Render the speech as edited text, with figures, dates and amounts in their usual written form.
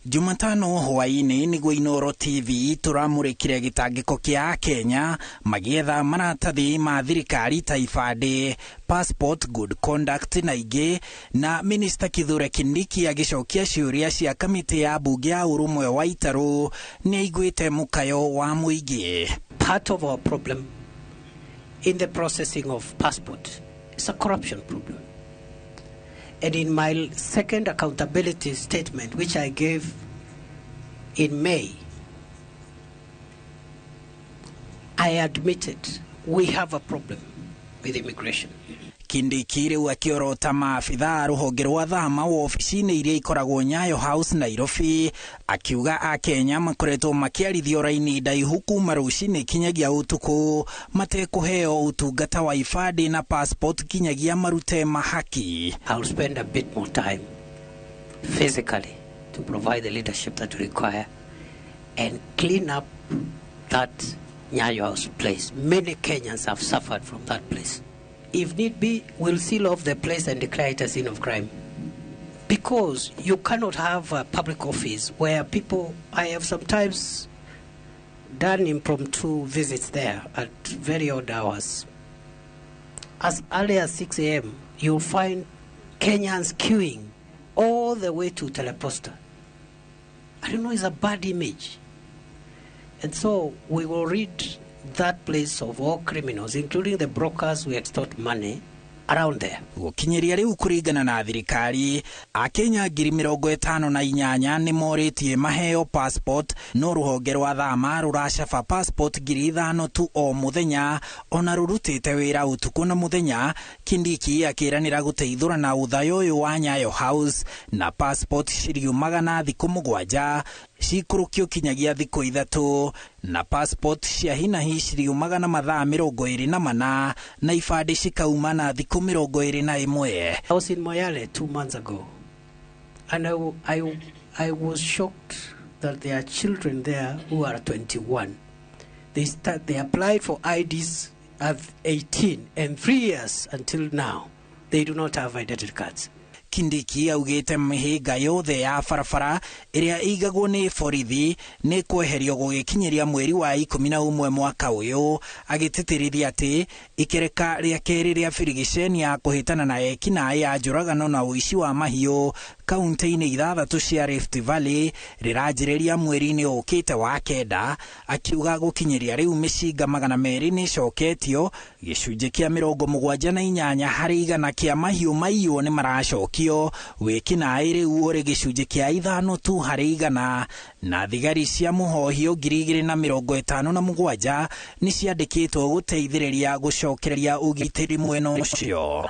Jumatano hwaĩ-inĩ nĩguo Inooro TV tũramũrĩkire gĩtangĩko kĩa Akenya magĩetha maratathi ma thirikari ta ibandĩ, passport, good conduct na ingĩ, na Minista Kithure Kindiki agĩcokia ciũria cia kamĩtĩ ya mbunge ya ũrũmwe wa itarũ nĩ aiguĩte mũkayo wa mũingĩ. Part of our problem in the processing of passport is a corruption problem. And in my second accountability statement, which I gave in May, I admitted we have a problem with immigration. Kindiki rĩu akĩorota maabitha a rũhonge rwa thama wobici-inĩ iria ikoragwo Nyayo House Nairobi, akiuga Akenya makoretwo makĩarithio raini ndaihu kuma rũcinĩ kinyagia ũtukũ matekũheo ũtungata wa ibandĩ na passport kinyagia marute mahaki. I'll spend a bit more time physically to provide the leadership that we require and clean up that Nyayo House place. Many Kenyans have suffered from that place. If need be, we'll seal off the place and declare it a scene of crime. Because you cannot have a public office where people, I have sometimes done impromptu visits there at very odd hours. As early as 6 a.m., you'll find Kenyans queuing all the way to Teleposta. I don't know, it's a bad image. And so we will rid that place of all criminals, including the brokers who extort money around there. Gũkinyĩria rĩu kũringana na thirikari, Akenya 58,000 nĩ morĩtie maheo passport, no rũhonge rwa thama rũracaba passport 5,000 tu o mũthenya, ona rũrutĩte wĩra ũtukũ na mũthenya. Kindiki akĩranĩra gũteithũrana ũthayũ ũyũ wa Nyayo House na passport ciriumaga na thikũ 7 cikũrũkio kinyagia thikũ 3, na passport cia hinahi ciriumaga na mathaa 24 na ibandĩ cikauma na thikũ 21. I was in Moyale 2 months ago, and I was shocked that there are children there who are 21. They applied for IDs at 18, and 3 years until now, they do not have identity cards. Kindiki augĩte mĩhĩnga yothe ya barabara ĩrĩa ĩigagwo nĩ borithi nĩ kweherio gũgĩkinyĩria mweri wa 11 mwaka ũyũ, agĩtĩtĩrithia atĩ ikereka rĩa kerĩ rĩa birigiceni ya kũhĩtana na ekinaĩ a njũragano na ũici wa mahiũ kaunti-inĩ 6 cia Rift Valley rĩranjĩrĩria mweri-inĩ ũkĩte wa 9, akiuga gũkinyĩria rĩu mĩcinga 200 nĩ ĩcoketio, gĩcunjĩ kĩa 78 harĩ igana kĩa mahiũ maiywo nĩ maracokio, wĩkinaĩ rĩu ũrĩ gĩcunjĩ kĩa 5 tu harĩ igana, na thigari cia mũhohio 2,057 nĩ ciandĩkĩtwo gũteithĩrĩria gũcokereria ũgitĩri mwena ũcio.